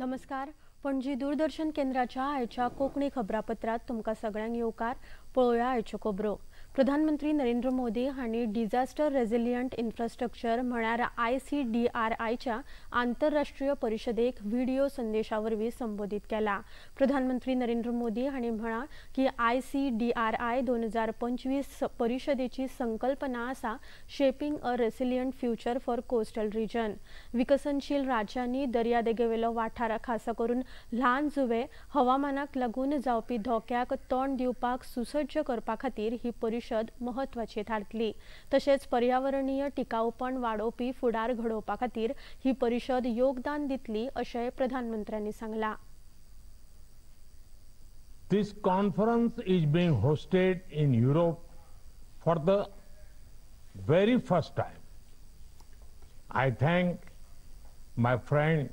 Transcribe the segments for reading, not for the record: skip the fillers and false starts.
नमस्कार, पणजी दूरदर्शन केंद्राच्या आयच्या कोंकणी खबरापत्रात तुमकां सगळ्यांक येवकार. पळोवया आयच्यो खबरो. प्रधानमंत्री नरेंद्र मोदी हांणी डिझास्टर रेझिलियंट इन्फ्रास्ट्रक्चर म्हळ्यार ICDRIच्या आंतरराष्ट्रीय परिशदेक व्हिडिओ संदेशा वरवीं संबोधीत केला. प्रधानमंत्री नरेंद्र मोदी हांणी म्हळां की ICDRI 2025 परिशदेची संकल्पना आसा shaping a resilient future for coastal region. विकसनशील राज्यांनी दर्यादेगेवेलो वाठार खासा करून ल्हान जुवे हवामानाक लागून जावपी धोक्याक तोंड दिवपाक सुसज्ज करपा खातीर ही परिशद म्हत्वाची थारतली. तशेंच पर्यावरणीय टिकाऊपण वाडोवपी फुडार घडोवपा खातीर ही परिशद योगदान दितली अशें प्रधानमंत्र्यांनी सांगलां. This conference is being hosted in Europe for the very first time. I thank my friend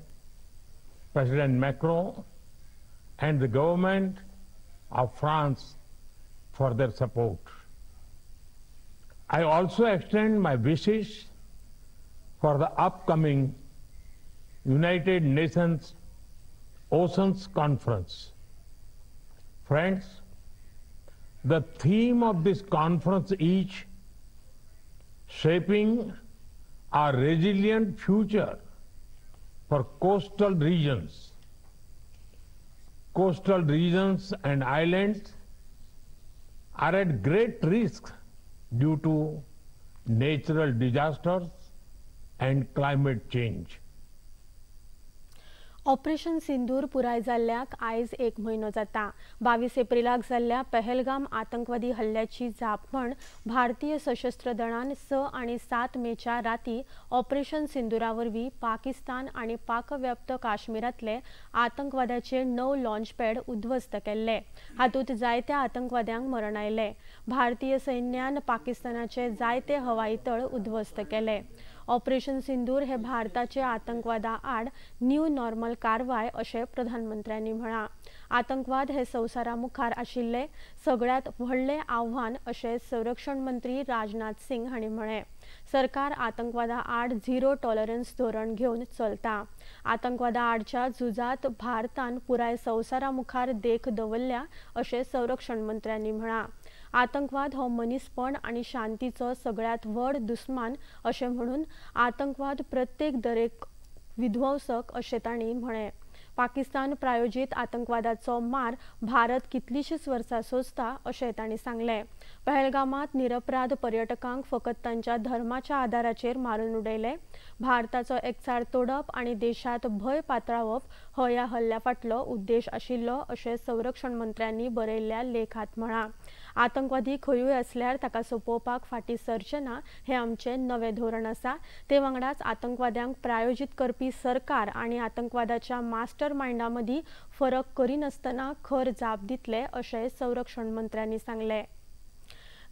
President Macron and the government of France for their support. I also extend my wishes for the upcoming United Nations Oceans Conference. Friends, the theme of this conference is shaping a resilient future for coastal regions. Coastal regions and islands are at great risk due to natural disasters and climate change. Operation Sindoor पुराय जाल्ल्याक आयज एक म्हयनो जाता. 22 एप्रिलाक जाल्ल्या पहलगाम आतंकवादी हल्ल्याची जाप म्हण भारतीय सशस्त्र दळान 6 आनी 7 मेच्या राती ऑपरेशन सिंदूरा वरवीं पाकिस्तान आनी पाकव्याप्त काश्मीरांतले आतंकवाद्याचे 9 लॉन्च पॅड उद्ध्वस्त केल्ले. हातूंत जायत्या आतंकवाद्यांक मरण आयलें. भारतीय सैन्यान पाकिस्तानाचे जायते हवाई तळ उद्ध्वस्त केले. ऑपरेशन सिंदूर हे भारताचे आतंकवादा आड न्यू नॉर्मल कारवाय अशें प्रधानमंत्र्यांनी म्हळां. आतंकवाद हे संवसारा मुखार आशिल्ले सगळ्यांत व्हडलें आव्हान अशें संरक्षण मंत्री राजनाथ सिंग हांणी म्हळें. सरकार आतंकवादा आड झिरो टॉलरन्स धोरण घेवन चलता. आतंकवादा आडच्या झुजांत भारतान पुराय संवसारा मुखार देख दवरल्या अशें संरक्षण मंत्र्यांनी म्हळां. आतंकवाद हो मनीसपण आनी शांतीचो सगळ्यांत व्हड दुस्मान अशें म्हणून आतंकवाद प्रत्येक दरेक विध्वंसक अशें तांणी म्हळें. पाकिस्तान प्रायोजीत आतंकवादाचो मार भारत कितलीशीच वर्सां सोंसता अशें तांणी सांगलें. पहलगामांत निरपराध पर्यटकांक फकत तांच्या धर्माच्या आदाराचेर मारून उडयले. भारताचो एकचार तोडप आनी देशांत भंय पातळावप हो ह्या हल्ल्या फाटलो उद्देश आशिल्लो अशें संरक्षण मंत्र्यांनी बरयल्ल्या लेखांत म्हळां. आतंकवादी खंयूय आसल्यार ताका सोंपोवपाक फाटीं सरचें ना हें आमचें नवें धोरण आसा. ते वांगडाच आतंकवाद्यांक प्रायोजीत करपी सरकार आनी आतंकवादाच्या मास्टर मायंडा मदीं फरक करिनासतना खर जाप दितले अशें संरक्षण मंत्र्यांनी सांगलें.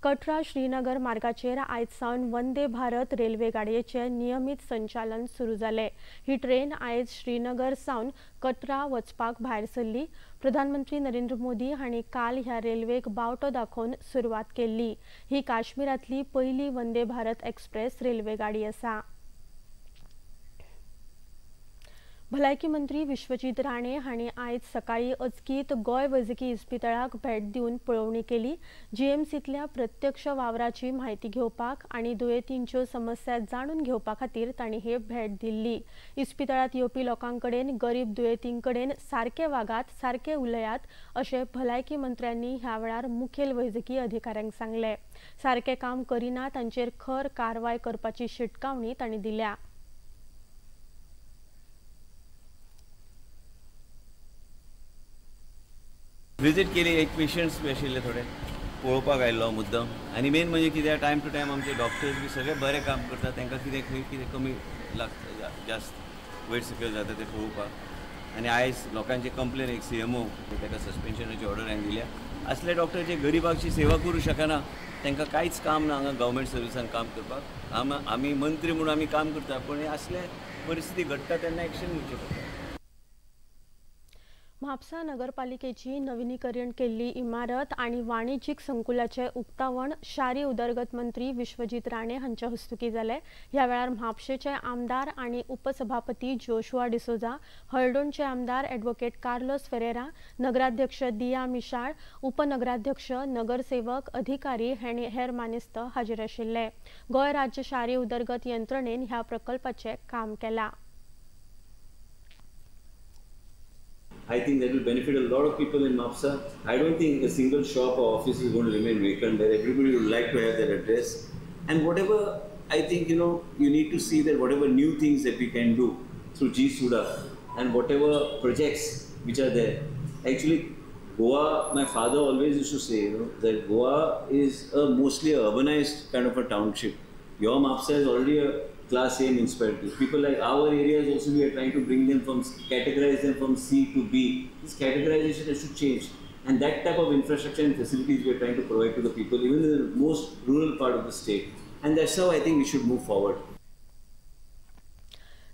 कटरा श्रीनगर मार्गाचेर आयज सावन वंदे भारत रेल्वे गाडयेचें नियमीत संचालन सुरू जालें. ही ट्रेन आयज श्रीनगर सावन कटरा वचपाक भायर सरली. प्रधानमंत्री नरेंद्र मोदी हांणी काल ह्या रेल्वेक बावटो दाखोवन सुरवात केल्ली. ही काश्मीरांतली पयली वंदे भारत एक्सप्रेस रेल्वे गाडी आसा. भलायकी मंत्री विश्वजीत राणे हांणी आयज सकाळीं अचकीत गोंय वैजकी इस्पितळाक भेट दिवन पळोवणी केली. जीएमसींतल्या प्रत्यक्ष वावराची म्हायती घेवपाक आनी दुयेंतींच्यो समस्या जाणून घेवपा खातीर तांणी ही भेट दिल्ली. इस्पितळांत येवपी लोकां कडेन, गरीब दुयेंतीं कडेन सारके वागात, सारके उलयात अशें भलायकी मंत्र्यांनी ह्या वेळार मुखेल वैजकी अधिकाऱ्यांक सांगलें. सारकें काम करिना तांचेर खर कारवाय करपाची शिटकावणी तांणी दिल्या. विजीट केली, एक पेशंट्स बी आशिल्ले थोडे पळोवपाक आयिल्लो मुद्दम. आनी मेन म्हणजे कितें, टायम टू टायम आमचे डॉक्टर्स बी सगळे बरें काम करतात. तांकां कितें खंय कितें कमी लागता, जास्त वयर सकयल जाता तें पळोवपाक. आनी आयज लोकांचे कंप्लेन, एक CMO ताका सस्पेन्शनाची ऑर्डर हांवें दिल्या. असले डॉक्टर जे गरिबांची सेवा करूं शकना तांकां कांयच काम ना हांगा गव्हर्मेंट सर्विसान काम करपाक. आमी मंत्री म्हणून आमी काम करता, पूण हे असले परिस्थिती घडटा तेन्ना एक्शन घेवचें पडटा. म्हापसा नगरपालिकेची नविनीकरण केल्ली इमारत आनी वाणिज्यीक संकुलाचे उक्तावण शारी उदरगत मंत्री विश्वजीत राणे हांच्या हस्तुकी जालें। ह्या वेळार म्हापशेचे आमदार आनी उपसभापती जोशुआ डिसोजा, हळदोणचे आमदार ॲडव्होकेट कार्लोस फेरेरा, नगराध्यक्ष दिया मिशाळ, उपनगराध्यक्ष, नगरसेवक, अधिकारी आनी हेर मानेस्त हाजीर आशिल्ले। गोंय राज्य शारी उदरगत यंत्रणेन ह्या प्रकल्पाचें काम केलां। I think that will benefit a lot of people in Mapsa. I don't think a single shop or office is going to remain vacant there. Everybody would like to have their address. And whatever, I think, you know, you need to see that whatever new things that we can do through GSUDA and whatever projects which are there. Actually, Goa, my father always used to say, you know, that Goa is a mostly urbanized kind of a township. Your Mapsa is already a Class A municipality. People like our areas also, we are trying to bring them from, categorize them from C to B. This categorization has to change, and that type of infrastructure and facilities we are trying to provide to the people, even in the most rural part of the state. And that's how I think we should move forward.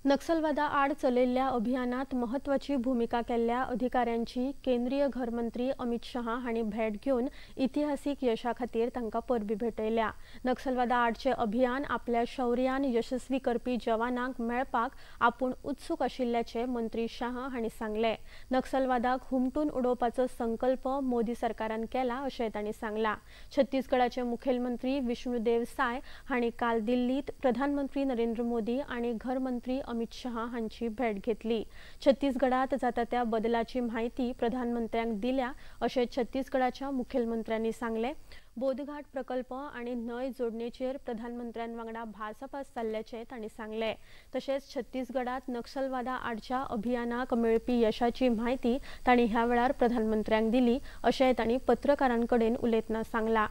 नक्षलवादा आड चलयल्ल्या अभियानात महत्वाची भूमिका केल्ल्या अधिकाऱ्यांची केंद्रीय घरमंत्री अमित शहा हांणी भेट घेवन इतिहासीक यशा खातीर तांकां परबी भेटयल्या। नक्षलवादा आडचे अभियान आपल्या शौर्यान यशस्वी करपी जवानांक मेळपाक आपूण उत्सूक आशिल्ल्याचें मंत्री शहा हांणी सांगलें। नक्षलवादाक हुमटून उडोवपाचो संकल्प मोदी सरकारान केला अशें तांणी सांगलां। छत्तीसगडाचे मुखेलमंत्री विष्णुदेव साय हांणी काल दिल्लीत प्रधानमंत्री नरेंद्र मोदी आनी घरमंत्री अमित शहा हांची भेट घेतली। छत्तीसगडात जाता त्या बदलाची माहिती प्रधानमंत्र्यांक दिल्या अशें छत्तीसगडाच्या मुखेलमंत्र्यांनी सांगलें। बोधघाट प्रकल्प आनी न्हंय जोडणेचेर प्रधानमंत्र्यां वांगडा भासाभास जाल्ल्याचें तांणी सांगलें। तशेंच छत्तीसगडात नक्षलवादा आडच्या अभियानाक मेळपी यशाची माहिती तांणी ह्या वेळार प्रधानमंत्र्यांक दिली अशें तांणी पत्रकारां कडेन उलयतना सांगलां।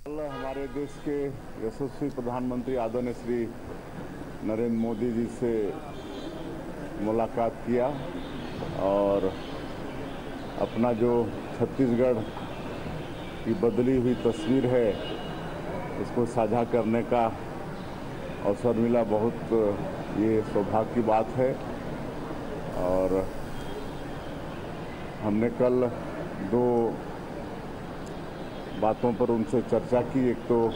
हमारे देश के यशस्वी प्रधानमंत्री आदरणीय श्री नरेंद्र मोदी जी से मुलाकात किया और अपना जो छत्तीसगढ़ की बदली हुई तस्वीर है उसको साझा करने का अवसर मिला। बहुत ये सौभाग्य की बात है। और हमने कल दो बातों पर उनसे चर्चा की। एक तो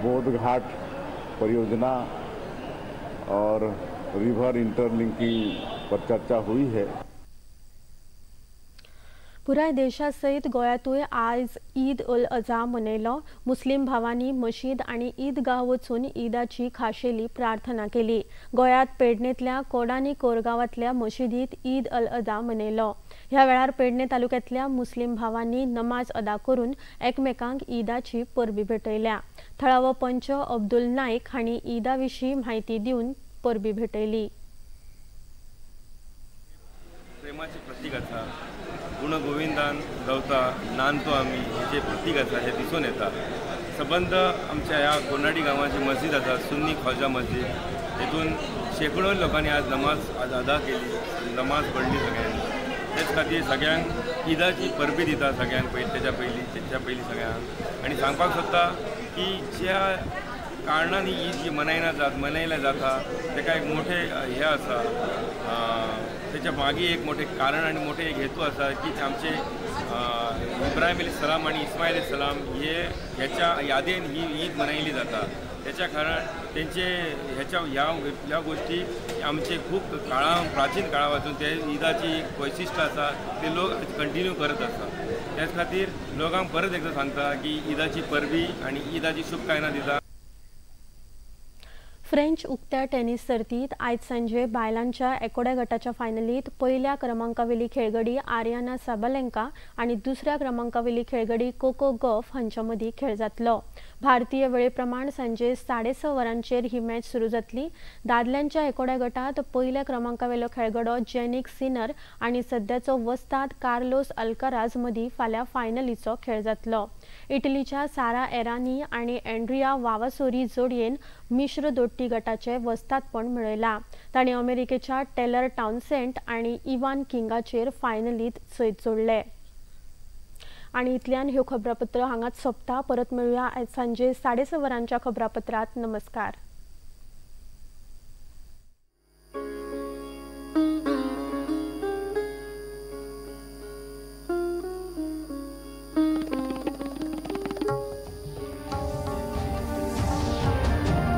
बोधघाट परियोजना और रिवर इंटरलिंकिंग पर चर्चा हुई है। पुराय देशा सहित गोंयांतूय आज ईद उल अजहा मनयलो। मुस्लिम भावांनी मशीद आनी ईदगाह वचून ईदाची खाशेली प्रार्थना केली। गोंयांत पेडणेंतल्या कोडानी कोरगांवांतल्या मशिदींत ईद अल अजहा मनयलो। ह्या वेळार पेडणे तालुक्यांतल्या मुस्लिम भावांनी नमाज अदा करून एकमेकांक ईदाची परबी भेटयल्या। थळावो पंच अब्दुल नाईक हांणी ईदा विशीं म्हायती दिवन परबी भेटयली। प्रेमाचे प्रतीक आसा, गुण गोविंदान गावता नांदतो आमी हेजे प्रतीक आसा हें दिसून येता। सबंद आमच्या ह्या कोनाडी गांवाची मस्जिद आसा, सुन्नी ख्वाजा मस्जिद, हेतून शेकडो लोकांनी आज नमाज आज अदा केली, नमाज पडली सगळ्यांनी। तेच खातीर सगळ्यांक ईदाची परबी दिता सगळ्यांक पयलीं, तेच्या पयलीं सगळ्यांक। आनी सांगपाक सोदता की ज्या कारणान ही ईद जी मनयल्या जाता तेका एक मोठें हें आसा, त्याच्या मागे एक मोठे कारण आणि मोठे एक हेतू आसा की आमचे इब्राहिम अली सलाम आणि इस्माईल अली सलाम हे ह्याच्या यादेन ही ईद मनयली जाता। त्याच्या कारण तेंचे ह्याच्या ह्या ह्या गोष्टी आमचे खूब काळा प्राचीन काळा पासून ते ईदाची एक वैशिश्ट आसा ते लोक कंटिन्यू करत आसा। त्याच खातीर लोकांक परत एकदां सांगता की ईदाची परबी आनी ईदाची शुभकामना दिता। फ्रेंच उक्त्या टेनिस सर्तीत आयज सांजे बायलांच्या एकोड्या गटाच्या फायनलीत पयल्या क्रमांकावेली खेळगडी आर्याना साबालेंका आनी दुसऱ्या क्रमांकावेली खेळगडी कोको गॉफ हांच्या मदीं खेळ जातलो। भारतीय वेळेप्रमाण सांजे 6:30 वरांचेर ही मॅच सुरू जातली। दादल्यांच्या एकोड्या गटात पयल्या क्रमांकावेलो खेळगडो जेनिक सिनर आनी सद्याचो वस्ताद कार्लोस अल्काराज मदीं फाल्यां फायनलीचो खेळ जातलो। इटलीच्या सारा एरानी आनी एंड्रिया वावासोरी जोडयेन मिश्र दोट्टी गटाचे वस्तादपण मेळयला। तांणी अमेरिकेच्या टेलर टाउनसेंट आनी इवान किंगाचेर फायनलीत जैत जोडले। आनी इतल्यान ह्यो खबरापत्र हांगाच सोंपता। परत मेळुया आयज सांजे 6:30 वरांच्या खबरापत्रांत। नमस्कार।